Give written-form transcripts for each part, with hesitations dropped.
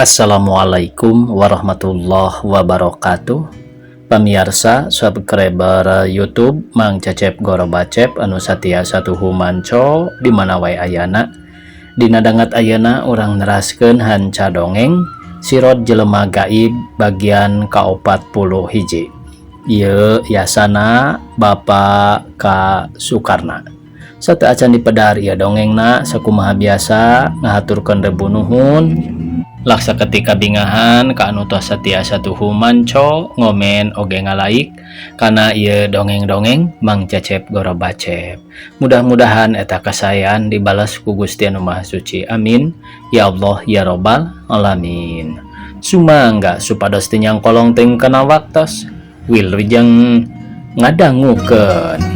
Assalamualaikum warahmatullahi wabarakatuh. Pamiarsa subscriber YouTube Mang Cecep Gorobacep anu satia satuhu manco di mana wae ayana. Dina danget ayeuna urang neraskeun hanca dongeng Sirot Jelema Gaib bagian ka-41. Ieu yasana Bapak K Sukarna. Sateuacan dipedar ieu dongengna, sakumaha biasa ngahaturkeun rebu nuhun laksa ketika bingahan ka anu tos satia satuhu manco, ngomen oge ngalaik kana ieu dongeng-dongeng Mang Cecep Gorobacep. Mudah-mudahan eta kasaean dibalas ku Gusti Anu Maha Suci. Amin ya Allah ya Robbal alamin. Sumangga supados teu nyangkolong teuing kana waktos, wilujeng ngadangukeun.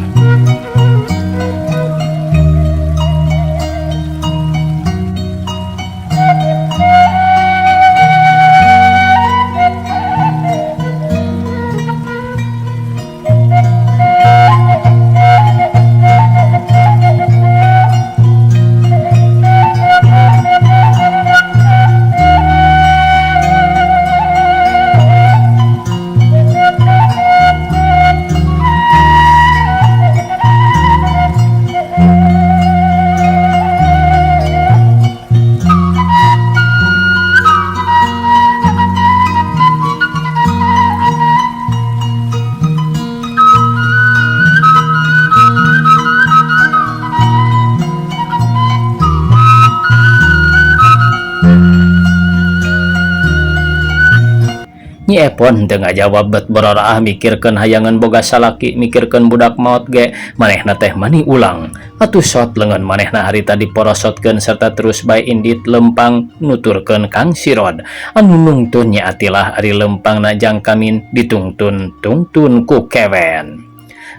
Nyi Epon teu ngajawab bet bororaah mikirkeun hayangeun boga salaki, mikirkeun budak maot ge manehna teh mani ulang. Atuh sot leungeun manehna harita diporosotkeun serta terus bae indit lempang nuturkeun Kang Sirod anu nungtun Nyi Atilah ari lempangna jang kamin ditungtun tungtun ku kewen.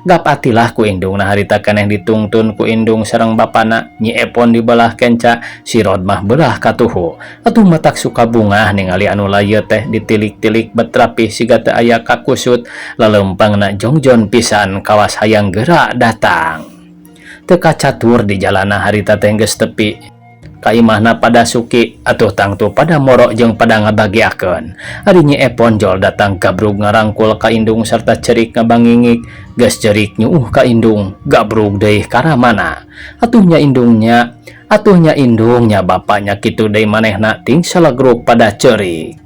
Gap Atilah ku indungna harita keneh ditungtun ku indung sareng bapana. Nyi Epon dibelah kenca, Sirod mah belah katuhu. Atuh matak suka bungah ningali anu layeut teh ditilik-tilik bet rapih siga teu aya kakusut, lalempangna jongjon pisan kawas hayang geura datang. Teu kacatur di jalana harita teh geus tepi ka imahna pada suki, atuh tangtu pada morok jeung pada ngabagiakeun. Ari Nyi Epon jol datang gabrug ngarangkul ka indung serta cerik ngabangingik, geus cerik nyuuh ka indung, gabrug deui karamana. Atuh nya indungnya, atuh nya indungnya bapaknya kitu deui manehna ting salagrug pada cerik.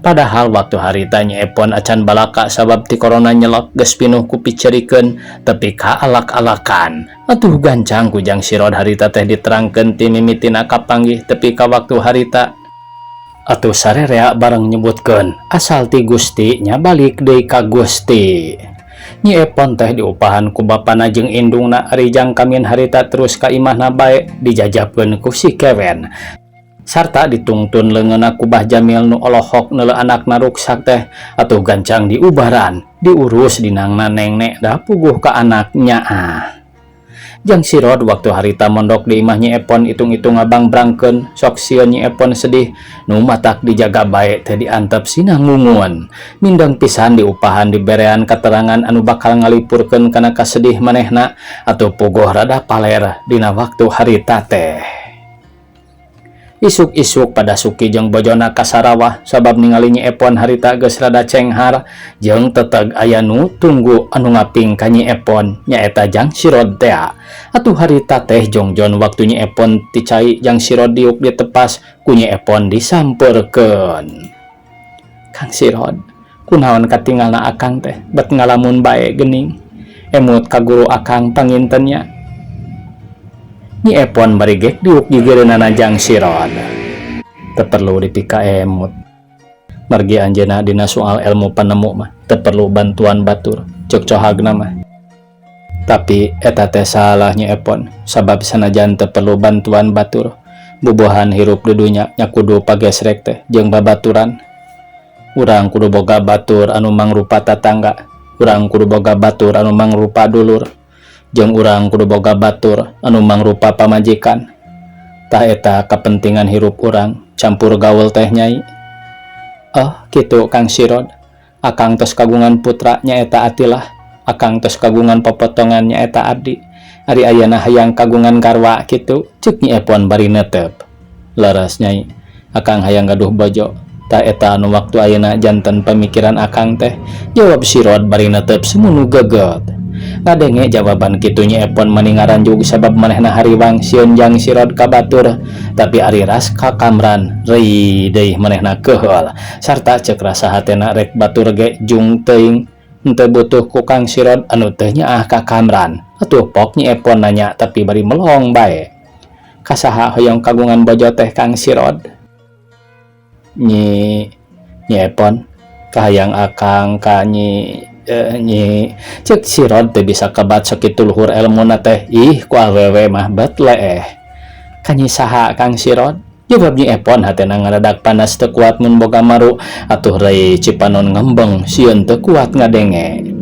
Padahal waktu harita Nyi Epon acan balaka sabab ti corona nyelok geus pinuh ku picerikeun tepi ka alak-alakan. Atuh gancang ku Jang Sirod harita teh diterangkeun ti mimitina kapanggih tepi ka waktu harita. Atuh sarerea bareng nyebutkeun asal ti Gusti nya balik deui ka Gusti. Nyi Epon teh diupahan ku bapana jeung indungna ari jang kamin harita terus ka imahna bae dijajabkeun ku si Kewen. Sarta ditungtun leungeunna ku Bah Jamil nu olohok neuleu anakna ruksak teh, atuh gancang diubaran diurus dinangna nengnek da puguh ka anaknya ah. Jang Sirod waktu harita mondok di imah Nyi Epon itung-itung ngabangbrangkeun sok sieun Nyi Epon sedih nu matak dijaga bae teh diantep sina ngungun. Mindeng pisan diupahan diberean katerangan anu bakal ngalipurkeun kana kasedih manehna atuh puguh rada paler dina waktu harita teh. Isuk-isuk pada Suki jeung bojona ka Sarawah sabab ningali Nyi Epon harita geus rada cenghar jeung teteg aya nu tunggu anu ngaping ka Nyi Epon nyaeta Jang Sirod tea. Atuh harita teh jongjon waktu Nyi Epon ticai Jang Sirod diuk ditepas ku Nyi Epon disampeurkeun. Kang Sirod, kunaon katingalna akang teh bet ngalamun bae geuning. Emut ka guru akang pangintennya. Nyi Epon bari gek diuk gigireunana Jang Sirod. Teu perlu dipika emut. Margi anjeunna dina soal ilmu panemu mah teu perlu bantuan batur, cek cohagna mah. Tapi eta teh salah Nyi Epon, sabab sanajan teu perlu bantuan batur, bubuhan hirup di dunya nya kudu pagesrek teh jeung babaturan. Urang kudu boga batur anu mangrupa tatangga, urang kudu boga batur anu mangrupa dulur, jeung urang kudu boga batur anu mangrupa pamajikan. Tah eta kapentingan hirup urang campur gaul teh nyai. Oh kitu Kang Sirod, akang tos kagungan putra nyaeta Atilah, akang tos kagungan popotongan nyaeta abdi. Ari ayana hayang kagungan garwa kitu, cek Nyi Epon bari netep. Leres nyai, Akang hayang gaduh bojo. Tah eta anu waktu ayeuna janten pamikiran akang teh, jawab Sirod bari netep sumunu geget. Ngadenge jawaban kitu Nyi Epon mani ngaranjug sabab manehna hariwang sieun jang Sirod ka batur, tapi ari ras ka Kamran reuy deui manehna keuheul sarta ceuk rasa hatena rek batur ge jung teuing henteu butuh ku Kang Sirod anu teu nyaah ka Kamran. Atuh pok Nyi Epon nanya tapi bari melong bae. Ka saha hoyong kagungan bojo teh Kang Sirod? Nyi Nyi Epon kahayang akang ka Nyi Nyi cek Sirod teu bisa kebat sakitu luhur elmuna teh ih ku awewe mah bet leeh. Ka Nyi saha Kang Sirod? Jawab Nyi Epon hatena ngaradak panas teu kuat mun boga maru atuh rei cipanon ngembeng sieun teu kuat ngadenge.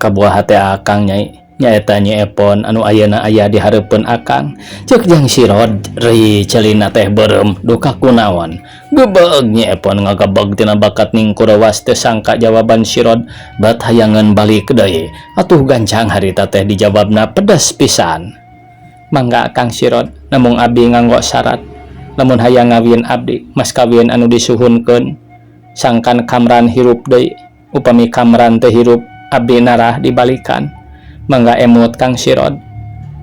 Kabuah hate akang Nyai nyaeta Nyi Epon anu ayeuna aya di hareupeun akang. Ceuk Jang Sirod reuy ceulina teh beureum duka kunaon. Gebeug Nyi Epon ngagebeg tina bakat ningkurewas teu sangka jawaban Sirod bat hayangeun balik deui. Atuh gancang harita teh dijawabna pedes pisan. Mangga Kang Sirod, namung abdi nganggo syarat. Lamun hayang ngawin abdi, mas kawin anu disuhunkeun sangkan Kamran hirup deui. Upami Kamran teu hirup, abdi narah dibalikan. Mangga emut Kang Sirod.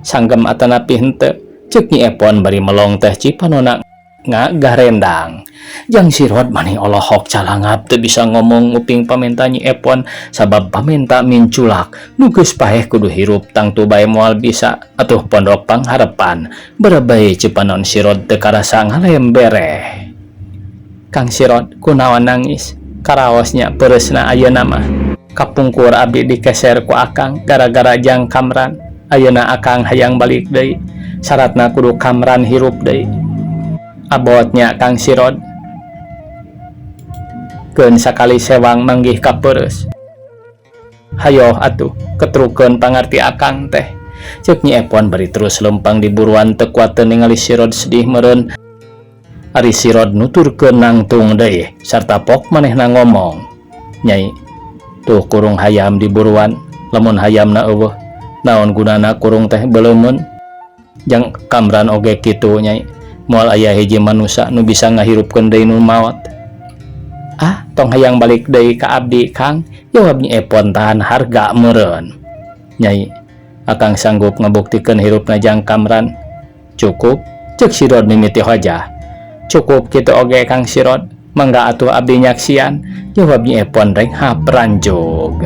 Sanggem atanapi henteu, ceuk Nyi Epon bari melong teh cipanona ngagarendang. Jang Sirod mani olohok calangap teu bisa ngomong nguping pamenta Nyi Epon sabab pamenta minculak. Nu geus paeh kudu hirup tangtu bae moal bisa atuh pondok pangharepan. Berebei cipanon Sirod teu karasa ngalembereh. Kang Sirod kunaon nangis? Karaosnya peureusna ayeuna mah. Kapungkur abdi dikeser ku akang gara-gara jang Kamran. Ayeuna akang hayang balik deui. Syaratna kudu Kamran hirup deui. Abotnya Kang Sirod. Keun sakali sewang manggih kapeureus. Hayoh atuh ketrukeun pangarti akang teh. Ceuk Nyi Epon bari terus lempang di buruan teu kuateun ningali Sirod sedih meureun. Ari Sirod nuturkeun nangtung deui sarta pok manehna ngomong. Nyai, tuh kurung hayam di buruan, lamun hayamna eueuh, naon gunana kurung teh beleumeun? Jang Kamran oge kitu Nyai, moal aya hiji manusa nu bisa ngahirupkeun deui nu maot. Ah, tong hayang balik deui ka abdi, Kang, jawab Nyi Epon tahan harga meureun. Nyai, akang sanggup ngabuktikeun hirupna jang Kamran. Cukup, ceuk Sirod mimiti hojah. Cukup kitu oge Kang Sirod, mangga atuh abdi nyaksian, jawab Nyi Epon renghap ranjug.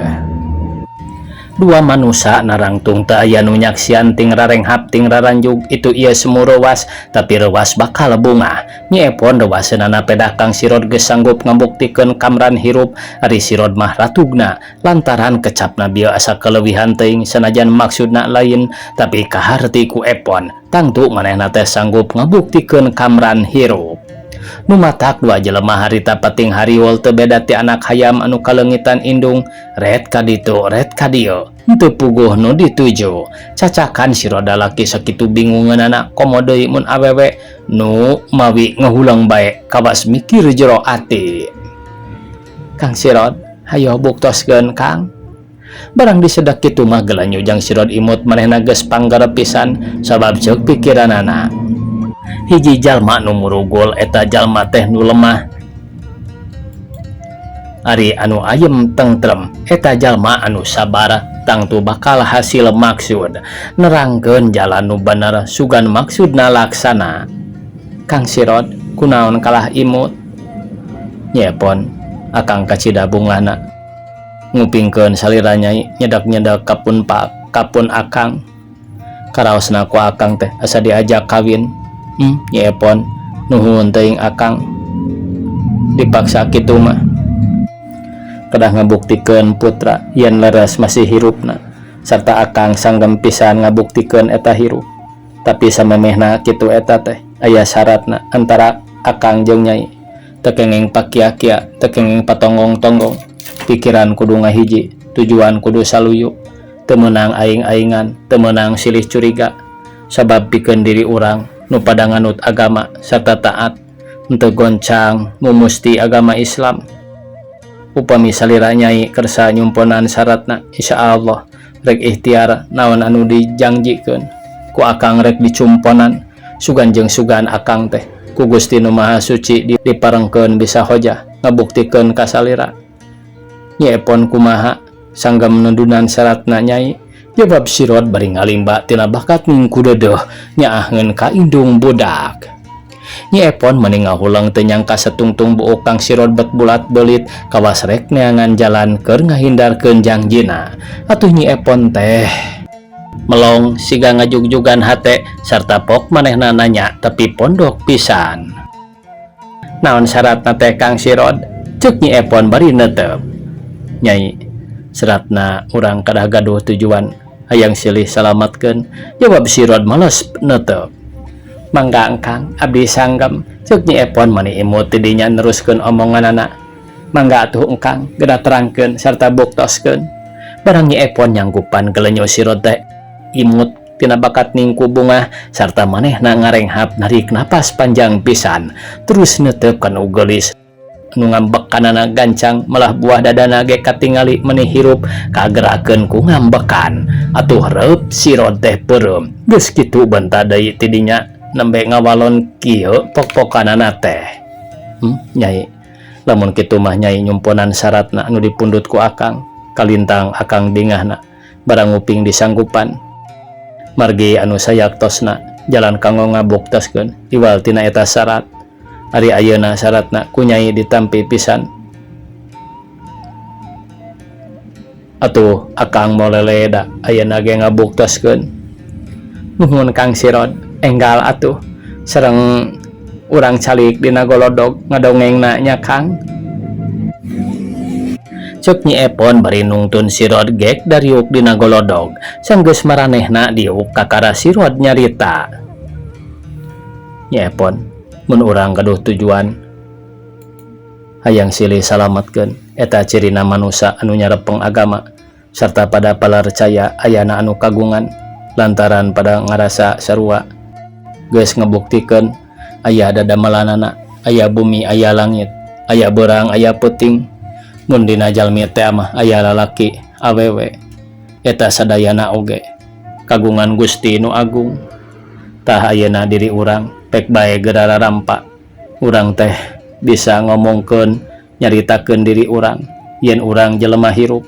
Dua manusa narangtung teu aya nu nyaksian ting rarenghap ting raranjug itu ieu semu reuwas, tapi reuwas bakal bungah. Nyi Epon reuwaseunana pedah Kang Sirod geus sanggup ngabuktikeun Kamran hirup, ari Sirod mah ratugna lantaran kecapna bieu asa keleuwihan teuing sanajan maksudna lain tapi kaharti ku Epon. Tangtu manehna teh sanggup ngabuktikeun Kamran hirup. Nu matak dua jelema harita pating hariwul teu beda ti anak hayam anu kaleungitan indung, ret ka ditu ret ka dieu, henteu puguh nu dituju. Cacakan si roda laki sakitu bingungeunana komo deui mun awewe nu mawi ngahuleng bae kawas mikir jero ati. Kang Sirod, hayo buktoskeun Kang. Barang disedak kitu mah gelanyu jang Sirod imut manehna geus panggarep pisan sabab ceuk pikiranana. Hiji jalma nu murugul eta jalma teh nu lemah. Ari anu ayem tentrem eta jalma anu sabar tangtu bakal hasil maksud. Nerangkeun jalan nu bener sugan maksudna laksana. Kang Sirod kunaon kalah imut? Nyepon akang kacida bungahna. Ngupingkeun salira nyai nyedak-nyedak kapun pak kapun akang. Karaosna ku akang teh asa diajak kawin. Nyepon nuhun teuing akang. Dipaksa kitu mah. Kedah ngabuktikeun putra yen leres masih hirupna sarta akang sanggem pisan ngabuktikeun eta hirup. Tapi samemehna kitu eta teh aya syaratna antara akang jeung nyai. Teu kenging pakia-kia, teu kenging patonggong-tonggong. Pikiran kudu ngahiji, tujuan kudu saluyu. Teu meunang aing-aingan, teu meunang silih curiga. Sabab pikeun diri urang nu pada nganut agama sarta taat, henteu goncang mumusti agama Islam. Upami salira nyai kersa nyumponan syaratna, insyaallah rek ikhtiar naon anu dijangjikeun ku akang rek dicumponan. Sugan jeung sugan akang teh Ku Gusti Nu Maha Suci diparengkeun bisa hojah ngabuktikeun ka salira. Nyi Epon kumaha sanggem nundunan syaratna Nyai? Jawab Sirot bari ngalimba tina bakat ningku deudeuh nyaaheun ka indung budak. Nyi Epon meni ngahuleng teu nyangka satungtung buuk Kang Sirot bet bulat beulit kawas rek neangan jalan keur ngahindarkeun jangjina. Atuh Nyi Epon teh melong siga ngajugjugan hate sarta pok manehna nanya tapi pondok pisan. Naon syaratna teh Kang Sirot? Ceuk Nyi Epon bari neuteup. Nyai, seratna urang kadah gaduh tujuan hayang silih salamatkeun, jawab Sirot males neuteup. Mangga Engkang, abdi sanggem, ceuk Nyi Epon mani imut ti dinya neruskeun omonganana. Mangga atuh Engkang, geura terangkeun sarta buktoskeun. Barang Nyi Epon nyanggupan gelenyo Sirot teh imut tina bakat ningku bungah sarta manehna ngarenghap narik napas panjang pisan terus neuteup kanu geulis nu ngambekanana gancang malah buah dadana ge katingali meni hirup kagerakeun ku ngambekan atuh reup Sirot teh peureum geus kitu benta deui ti dinya nembe ngawalon kieu pok-pokanana teh. Nyai, lamun kitu mah Nyai nyumponan syaratna anu dipundut ku Akang kalintang Akang bingahna barang nguping disanggupan margi anu sayaktosna jalan kanggo ngabuktoskeun iwal tina eta syarat. Ari ayeuna syaratna ku Nyai ditampi pisan atuh Akang moleleda ayeuna ge ngabuktoskeun. Nuhun Kang Sirot, enggal atuh sareng urang calik dina golodog ngadongengna nya Kang. Ceuk Nyi Epon bari nungtun Sirot gek dariuk dina golodog sanggeus maranehna diuk kakara Sirot nyarita. Nyi Epon, mun urang gaduh tujuan hayang silih salametkeun eta cirina manusa anu nyarepeng agama sarta pada palarcaya ayana anu kagungan lantaran pada ngarasa sarua geus ngabuktikeun aya dadamelanana aya bumi aya langit aya beurang aya peuting mun dina jalmi teh mah aya lalaki awewe eta sadayana oge kagungan Gusti nu Agung. Tah ayeuna diri urang pek bae geura rarampa urang teh bisa ngomongkeun nyaritakeun diri urang yen urang jelema hirup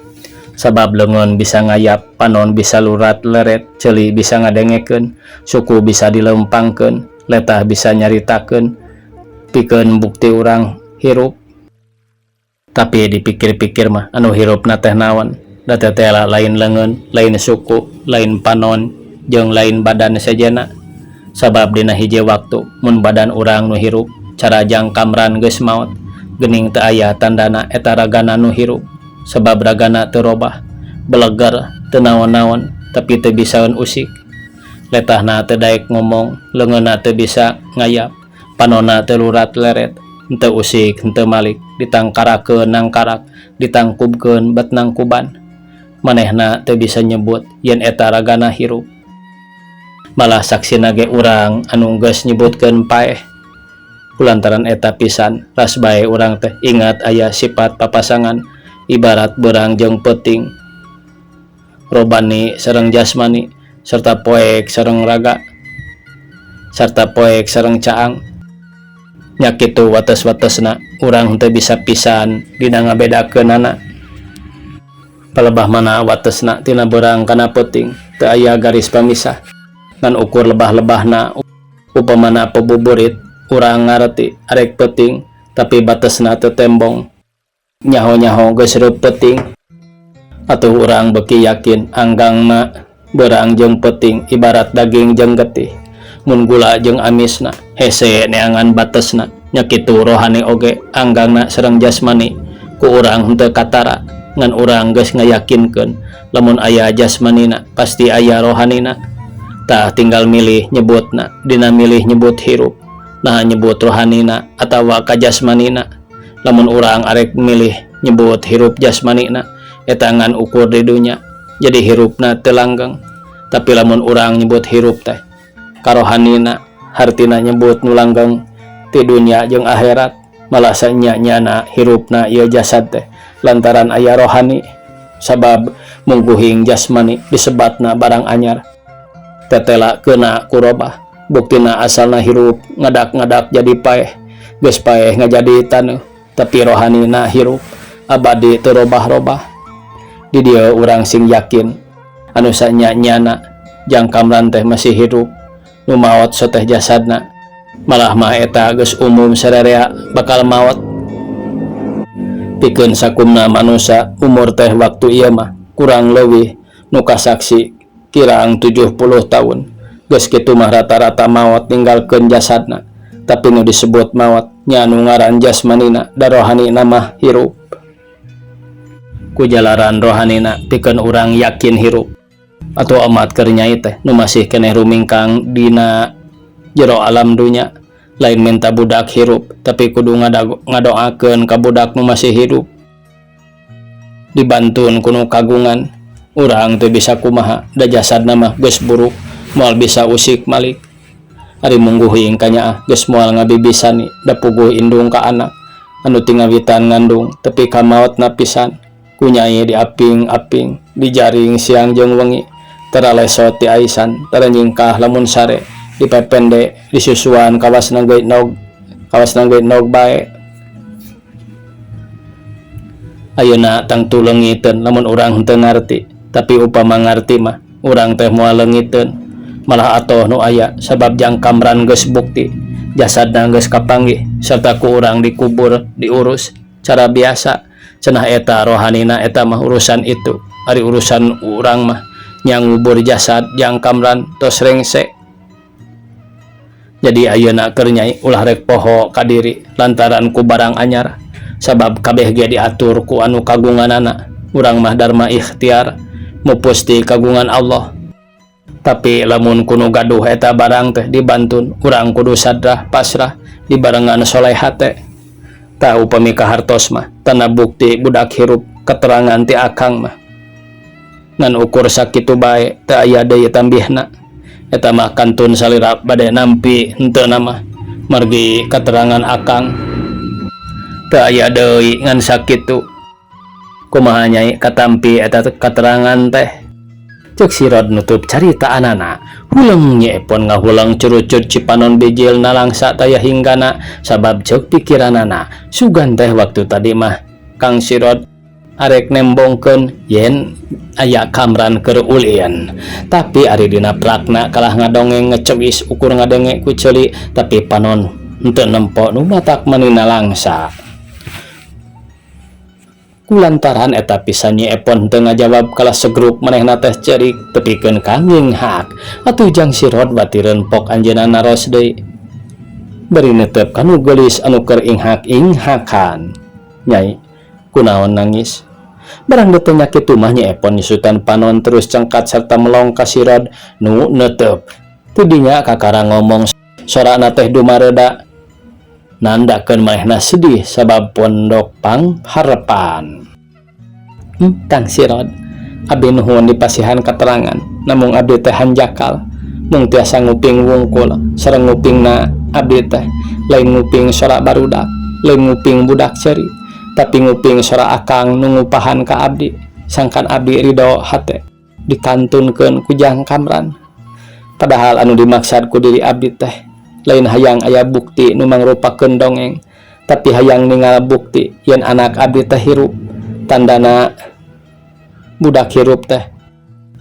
sabab leungeun bisa ngayap panon bisa lurat leret ceuli bisa ngadengekeun suku bisa dilempangkeun letah bisa nyaritakeun pikeun bukti urang hirup. Tapi dipikir-pikir mah anu hirupna teh naon da tetela lain leungeun lain suku lain panon jeung lain badan sejenna sabab dina hiji waktu mun badan urang nu hirup cara jangkamran geus maot geuning teu aya tandana eta ragana nu hirup sabab ragana teu robah beleger teu naon-naon tapi teu bisaeun usik letahna teu daek ngomong leungeunna teu bisa ngayap panonna teu lurat leret henteu usik henteu malik ditangkarakeun nangkarak ditangkubkeun bet nangkuban manehna teu bisa nyebut yen eta ragana hirup malah saksina ge urang anu geus nyebutkeun paeh kulantaran eta pisan ras bae urang teh ingat aya sifat papasangan ibarat beurang jeung peuting robani sareng jasmani serta poek sareng raga sarta poek sareng caang nya kitu wates-watesna urang teu bisa pisan dina ngabedakeunana palebah mana watesna tina beurang kana peuting teu aya garis pamisah ngan ukur lebah-lebahna upamana pebuburit urang ngareti arek peuting tapi batesna teu tembong nyaho-nyaho geus reup peuting atuh urang beuki yakin anggangna beurang jeung peuting ibarat daging jeung getih mun gula jeung amisna hese neangan batesna nya kitu rohani oge anggangna sareng jasmani ku urang henteu katara ngan urang geus ngayakinkeun lamun aya jasmanina pasti aya rohanina. Tah tinggal milih nyebutna dina milih nyebut hirup nah nyebut rohanina atawa kajasmanina lamun urang arek milih nyebut hirup jasmanina eta ngan ukur di dunya jadi hirupna teu langgeng tapi lamun urang nyebut hirup teh karohanina hartina nyebut nu langgeng ti dunya jeung akhirat malah sanya-nyana hirupna ieu jasad teh lantaran aya rohani sabab mungguhing jasmani disebatna barang anyar tetela kena kurobah Buktina asalna hirup ngadak-ngadak jadi paeh, geus paeh ngajadi taneuh, tapi rohanina hirup abadi teu robah-robah. Di dieu urang sing yakin anu sanya-nyana Jang Kamran teh masih hirup, nu maot soteh jasadna. Malah mah eta geus umum sarerea bakal maot. Pikeun sakumna manusa umur teh waktu ieu mah kurang leuwih nu kasaksi kirang 70 taun. Geus kitu mah rata-rata maot ninggalkeun jasadna. Tapi nu disebut maot nya anu ngaran jasmanina, da rohanina mah hirup. Ku jalaran rohanina pikeun urang yakin hirup. Atuh omat keur nyai teh nu masih keneh rumingkang dina jero alam dunya lain minta budak hirup tapi kudu ngadoakeun ka budak nu masih hirup dibantun ku nu kagungan. Urang teu bisa kumaha da jasadna mah geus buruk moal bisa usik malik. Ari mungguhing kanyaah geus moal ngabibisani da puguh indung ka anak anu ti ngawitan ngandung tepi ka maotna pisan ku nyai diaping-aping dijaring siang jeung wengi tara lesot di aisan tara nyingkah lamun sare dipepende disusuan kawas nanggeui nog bae. Ayeuna tangtu leungiteun lamun urang henteu ngarti, tapi upama ngarti mah urang teh moal leungiteun malah atoh nu aya sabab Jang Kamran geus bukti jasadna geus kapanggih serta ku urang dikubur diurus cara biasa. Cenah eta rohanina eta mah urusan itu, ari urusan urang mah nya ngubur jasad Jang Kamran tos rengse. Jadi ayeuna keur nyai ulah rek poho ka diri lantaran ku barang anyar sabab kabeh ge diatur ku anu kagunganana. Urang mah dharma ikhtiar mupus ti kagungan Allah, tapi lamun kuno gaduh eta barang teh dibantun urang kudu sadrah pasrah dibarengan soleh hate. Tah upami kahartos mah tanda bukti budak hirup keterangan ti akang mah ngan ukur sakitu bae teu aya deui tambihna. Eta mah kantun salira bade nampi henteu mah margi keterangan akang teu aya deui ngan sakitu. Kumaha nyai katampi eta keterangan teh? Cek Sirod nutup caritaanana. Huleng Nyi Epon ngahuleng curucut cipanon bijil nalangsa taya hinggana sabab cek pikiranana sugan teh waktu tadi mah Kang Sirod arek nembongkeun yen aya Kamran keur ulin, tapi ari dina prakna kalah ngadongeng ngecewis ukur ngadenge ku ceuli tapi panon henteu nempo nu matak mani nalangsa. Kulantaran eta pisan Nyi Epon teu ngajawab kalah segrup manehna teh ceurik tepikeun ka nginghak. Atuh Jang Sirod batireun pok anjeunna naros deui bari netep kanu geulis anu keur inghak-inghakan. Nyai, kunaon nangis? Barang ditanya kitu mah Nyi Epon nyusutan panon terus cengkat serta melong ka Sirod nu netep. Tidinya kakara ngomong sorana teh dumareda nandakeun manehna sedih sabab pondok pangharepan. Kang Sirod, abdi nuhun dipasihan keterangan, namung abdi teh hanjakal mung tiasa nguping wungkul sareng ngupingna abdi teh lain nguping sora barudak, lain nguping budak ceurik, tapi nguping sora akang nu ngupahan ka abdi sangkan abdi ridho hate dikantunkeun ku Jang Kamran. Padahal anu dimaksad ku diri abdi teh lain hayang aya bukti nu mangrupakeun dongeng, tapi hayang ningal bukti yen anak abdi teh hirup. Tandana budak hirup teh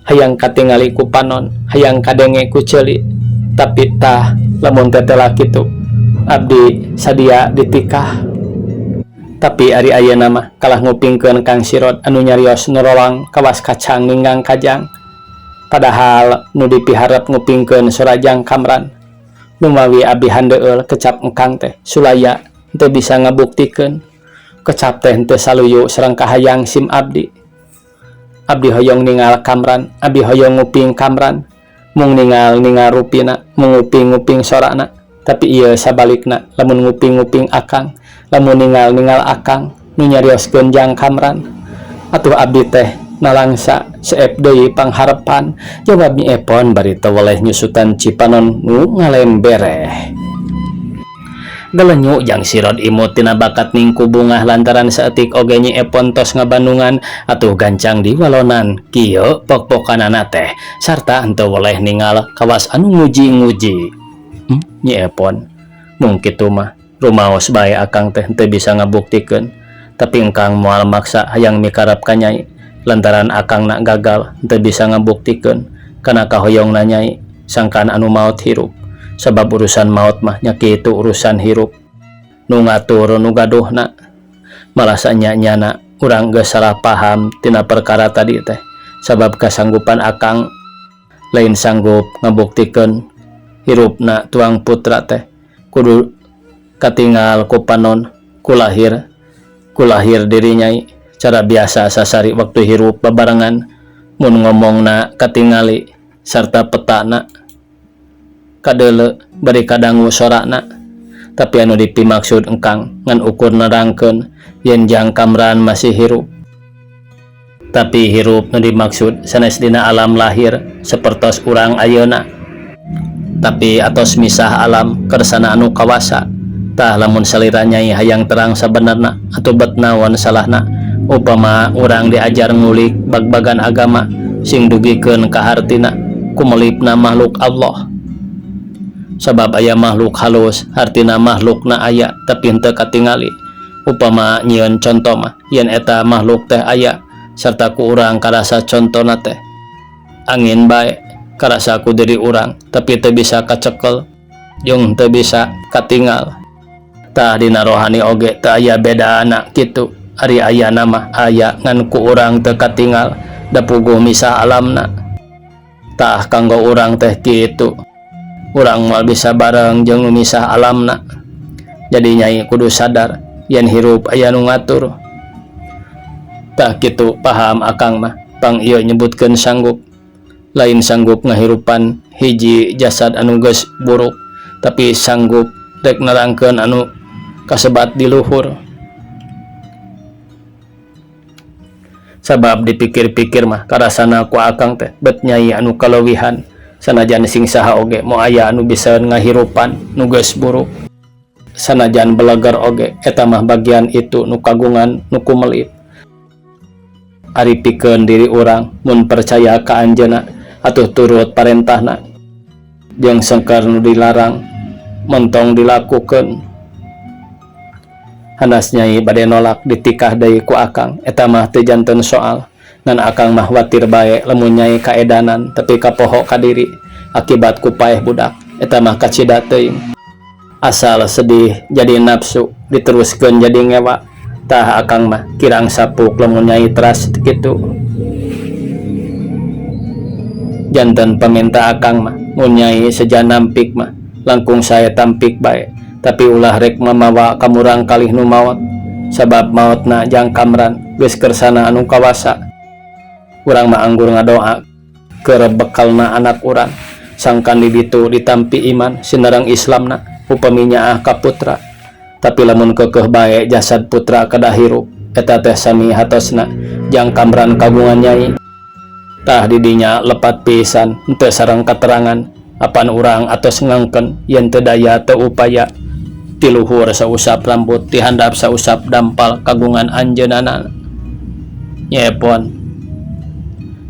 hayang katingali ku panon, hayang kadenge ku ceuli. Tapi tah lamun tetela kitu abdi sadia ditikah. Tapi ari ayeuna mah kalah ngupingkeun Kang Sirod anu nyarios norowang kawas kacang ninggang kajang, padahal nu dipiharep ngupingkeun sora Jang Kamran. Numawi abdi handeueul kecap engkang teh sulaya teu bisa ngabuktikeun kecap teh henteu saluyu sareng kahayang sim abdi. Abdi hoyong ningal Kamran, abdi hoyong nguping Kamran, mung ningal ningal rupina, mung nguping-nguping sorana. Tapi ieu sabalikna lamun nguping-nguping akang, lamun ningal-ningal akang nu nyarioskeun Jang Kamran, atuh abdi teh nalangsa seep deui pangharepan, jawab Nyi Epon bari teu weleh nyusutan cipanon nu ngalembereh. Gelenyu Jang Sirod imut tina bakat ningku bungah lantaran saeutik oge Nyi Epon tos ngabandungan atuh gancang diwalonan kieu pok-pokanana teh sarta henteu weleh ningal kawas anu nguji-nguji. Nyi Epon mung kitu mah rumaos bae akang teh henteu bisa ngabuktikeun tapi engkang moal maksa hayang mikarep ka nyai lantaran akangna gagal henteu bisa ngabuktikeun kana kahoyongna nyai sangkan anu maot hirup sabab urusan maot mah nya kitu urusan hirup nu ngatur nu gaduhna malah sanya-nyana urang geus salah paham tina perkara tadi teh sabab kasanggupan akang lain sanggup ngabuktikeun hirupna tuang putra teh kudu katingal ku panon ku lahir ku lahir diri nyai cara biasa sasari waktu hirup babarengan mun ngomongna katingali sarta petana kadeuleu bari kadangu sorana tapi anu dipimaksud engkang ngan ukur nerangkeun yen Jang Kamran masih hirup tapi hirup nu dimaksud sanes dina alam lahir sapertos urang ayeuna tapi atos misah alam kersana anu kawasa tah lamun salira nyai hayang terang sabenerna atuh bet naon salahna upama urang diajar ngulik bag-bagan agama sing dugikeun ka hartina kumelipna makhluk Allah sabab aya makhluk halus hartina makhlukna aya tapi henteu katingali upama nyieun conto mah yen eta makhluk teh aya serta ku urang karasa contona teh angin bae karasa ku diri urang tapi teu bisa kacekel jeung teu bisa katingal tah dina rohani oge teu aya bedana kitu ari ayana mah aya ngan ku urang teu katingal da puguh misah alamna tah kanggo urang teh kitu urang moal bisa bareng jeung nu misah alamna jadi nyai kudu sadar yen hirup aya nu ngatur tah kitu paham akang mah pang ieu nyebutkeun sanggup lain sanggup ngahirupan hiji jasad anu geus buruk tapi sanggup rek nerangkeun anu kasebat di luhur sabab dipikir-pikir mah karasana ku akang teh bet nyai anu kaleuwihan sanajan sing saha oge mo aya anu bisa ngahirupan nu geus buruk sanajan beleger oge eta mah bagian itu nu kagungan nu kumelip ari pikeun diri urang mun percaya ka anjeunna atuh turut parentahna jeung sengker nu dilarang mentong dilakukeun hanas nyai bade nolak ditikah deui ku akang eta mah teu janten soal ngan akang mah watir bae lamun nyai kaedanan tapi kapoho ka diri akibat ku paeh budak eta mah kacida teuing asal sedih jadi nafsu diteruskeun jadi ngewa tah akang mah kirang sapuk lamun nyai teras kitu janten paminta akang mah mun nyai seja nampik mah langkung sae tampik bae tapi ulah rek mamawa kamurang kalih nu maot sabab maotna Jang Kamran geus kersana anu kawasa urang mah anggur ngadoa keur bekalna anak urang sangkan di ditu ditampi iman sinareng Islamna upami nyaah ka putra tapi lamun keukeuh bae jasad putra kedah hirup eta teh sami hatosna Jang Kamran kagungan nyai tah di dinya lepat pisan henteu sareng katerangan apan urang atos ngangken yen teu daya teu upaya ti luhur sausap rambut ti handap sausap dampal kagungan anjeunana. Nyi Epon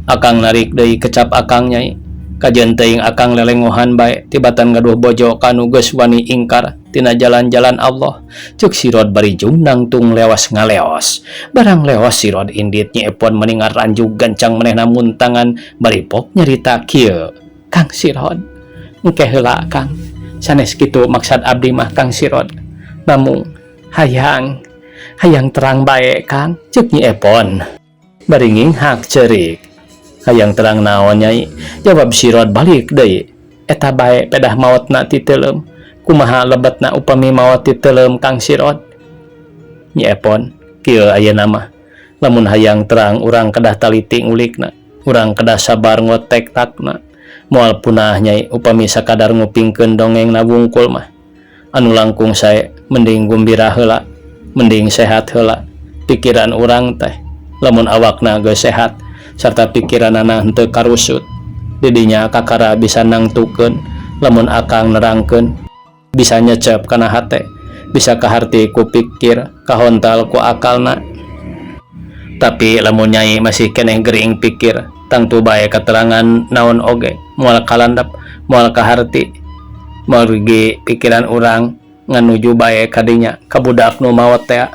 akang narik deui kecap akang nyai kajeun teuing akang lelengohan bae tibatan gaduh bojo kanu geus wani ingkar tina jalan-jalan Allah ceuk Sirod bari jung nangtung leos ngaleos barang leos Sirod indit Nyi Epon meni ngaranjug gancang manehna muntangan bari pok nyarita kieu Kang Sirod engke heula Kang sanes kitu maksad abdi mah Kang Sirod namung hayang hayang terang bae Kang ceuk Nyi Epon bari nginghak ceurik hayang terang naon nyai jawab Sirod balik deui eta bae pedah maotna ti teuleum kumaha lebetna upami maot ti teuleum Kang Sirod Nyi Epon kieu ayeuna mah lamun hayang terang urang kedah taliti ngulikna urang kedah sabar ngotek takna moal punah nyai upami sakadar ngupingkeun dongengna wungkul mah anu langkung sae mending gumbira heula mending sehat heula pikiran urang teh lamun awakna geus sehat sarta pikiranana henteu karusut didinya kakara bisa nangtukeun lamun akang nerangkeun bisa nyecep kana hate bisa kaharti ku pikir kahontal ku akalna tapi lamun nyai masih keneh gering pikir tangtu bae katerangan naon oge moal kalandap moal kaharti Margi pikiran urang nganuju bae ka dinya ka budak nu maot tea.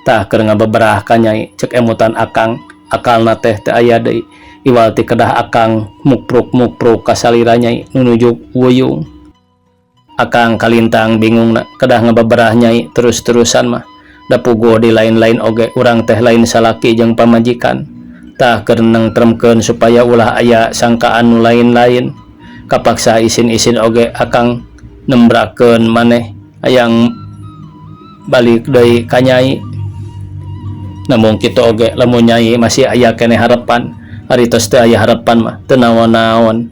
Tah keur ngabeberah ka Nyai cek emutan akang akalna teh teu aya deui iwal ti kedah akang mupruk-mupruk ka salira Nyai nu nuju wuyung. Akang kalintang bingungna kedah ngabeberah Nyai terus-terusan mah da puguh di lain-lain oge urang teh lain salaki jeung pamajikan. Tah keur nengtremkeun supaya ulah aya sangkaan nu lain-lain kapaksa isin-isin oge akang nembrakeun maneh hayang balik deui ka Nyai. Namung kitu oge lamun Nyai masih aya keneh harepan ari tos teu aya harepan mah teu naon-naon.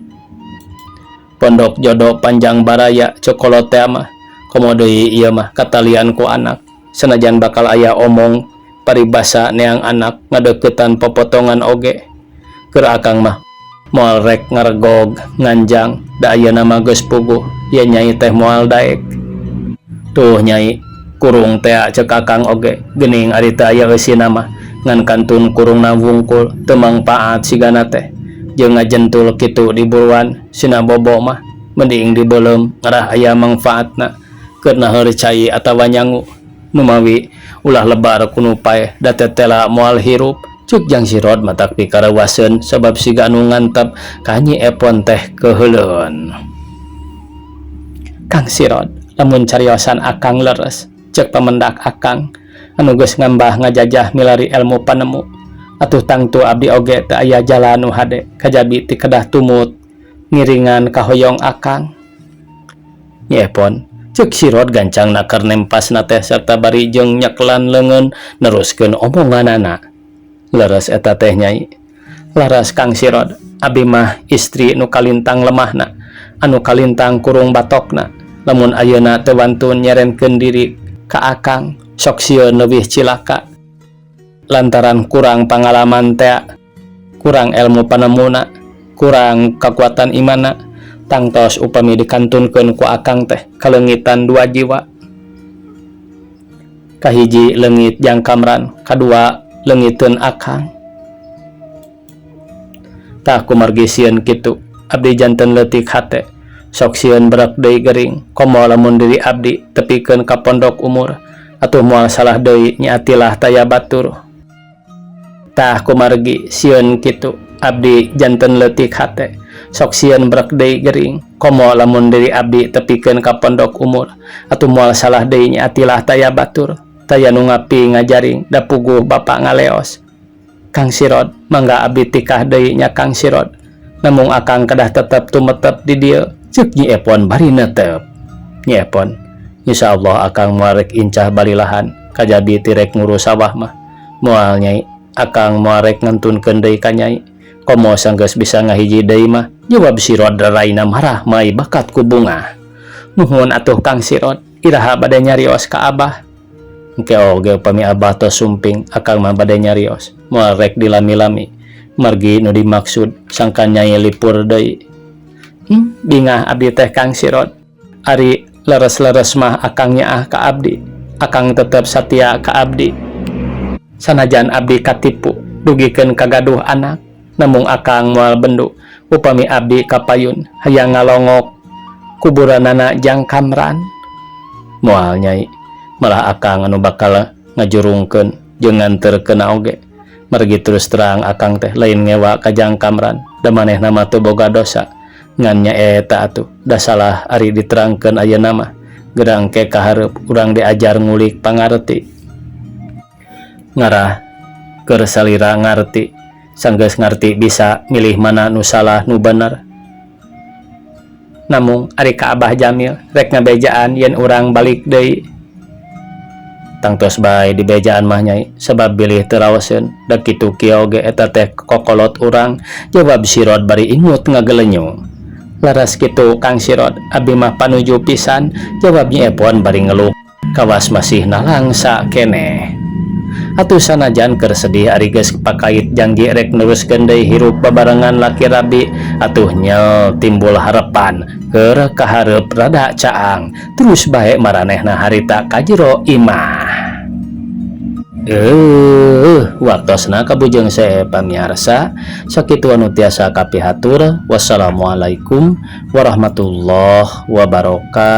Pondok jodo panjang baraya cek kolot tea mah komo deui ieu mah katalian ku anak sanajan bakal aya omong paribasa neang anak ngadeuketan popotongan oge keur akang mah moal rek ngaregog nganjang da ayeuna mah geus puguh ye Nyai teh moal daek. Tuh Nyai kurung tea cek akang oge geuning ari teu aya eusina mah ngan kantun kurungna wungkul teu mangpaat sigana teh jeung ngajentul kitu di buruan sina bobo mah mending dibeuleum ngarah aya mangfaatna keur naheur cai atawa nyangu numawi ulah lebar ku nu paeh da tetela moal hirup cek Jang Sirot matak pikarewaseun sabab siga anu ngantep ka Nyi Epon teh keuheuleun. Kang Sirot lamun cariosan akang leres cek pamendak akang anu geus ngambah ngajajah milari elmu panemu atuh tangtu abdi oge teu aya jalan nu hade kajabi ti kedah tumut ngiringan kahoyong akang. Nyi Epon cek Sirot gancang naker nempasna teh serta bari jeung nyeklan leungeun neruskeun omonganana. Leres eta teh Nyai. Laras Kang Sirot abi mah istri nu kalintang lemahna anu kalintang kurung batokna lamun ayeuna teu wantun nyerenkeun diri ka akang sok sieun leuwih cilaka lantaran kurang pangalaman tea kurang elmu panemuna kurang kakuatan imanna tangtos upami dikantunkeun ku akang teh kaleungitan dua jiwa kahiji leungit Jang Kamran kadua leungiteun akang. Tah kumargi sieun kitu abdi janten leutik hate sok sieun berak deui gering komo lamun diri abdi tepikeun ka pondok umur atuh moal salah deui Nyi Atilah taya batur. Tah kumargi sieun kitu abdi janten leutik hate sok sieun berak deui gering komo lamun diri abdi tepikeun ka pondok umur atuh moal salah deui Nyi Atilah taya batur taya nu ngapi ngajaring da puguh bapa ngaleos. Kang Sirot mangga abdi tikah deui nya Kang Sirot namung akang kedah tetep tumetep di dieu cek Nyi Epon bari netep. Nyi Epon insyaallah akang moal rek incah balilahan kajabi ti rek ngurus sawah mah moal Nyai akang moal rek ngantunkeun deui ka Nyai komo sanggeus bisa ngahiji deui mah jawab Sirot daraina marah mai bakat ku bungah. Nuhun atuh Kang Sirot iraha bade nyarios ka abah. Engke oge upami abah tos sumping akang mah bade nyarios moal rek dilami-lami margi nu dimaksud sangkan Nyai lipur deui. Bingah abdi teh Kang Sirot ari leres-leres mah akang nyaah ka abdi akang tetep satia ka abdi sanajan abdi katipu dugikeun kagaduh anak namung akang moal bendu upami abdi kapayun hayang ngalongok kuburanana Jang Kamran. Moal Nyai malah akang anu bakal ngajurungkeun jeung nganterkeun oge margi terus terang akang teh lain ngewa ka Jang Kamran da manehna mah teu boga dosa ngan nya eta atuh da salah ari diterangkeun ayeuna mah gerang ke kahareup urang diajar ngulik pangarti ngarah keur salira ngarti sanggeus ngarti bisa milih mana nu salah nu bener. Namung ari ka Abah Jamil rek ngabejaan yen urang balik deui tangtos bae dibejaan mah Nyai sebab bilih teu raoseun da kitu kieu oge eta teh kokolot urang jawab Sirot bari ingut ngagelenyu. Laras kitu Kang Sirot abdi mah panuju pisan jawab Nyi Epon bari ngeluk kawas masih nalangsa keneh. Atuh sanajan keur sedih ari geus pakait janji rek neruskeun deui hirup babarengan laki rabi atuh nyel timbul harepan keur kahareup rada caang terus bae maranehna harita ka jero imah. Waktosna kabujeng sae pamiarsa, sakitu anu tiasa kapihatur. Wassalamualaikum warahmatullahi wabarakatuh.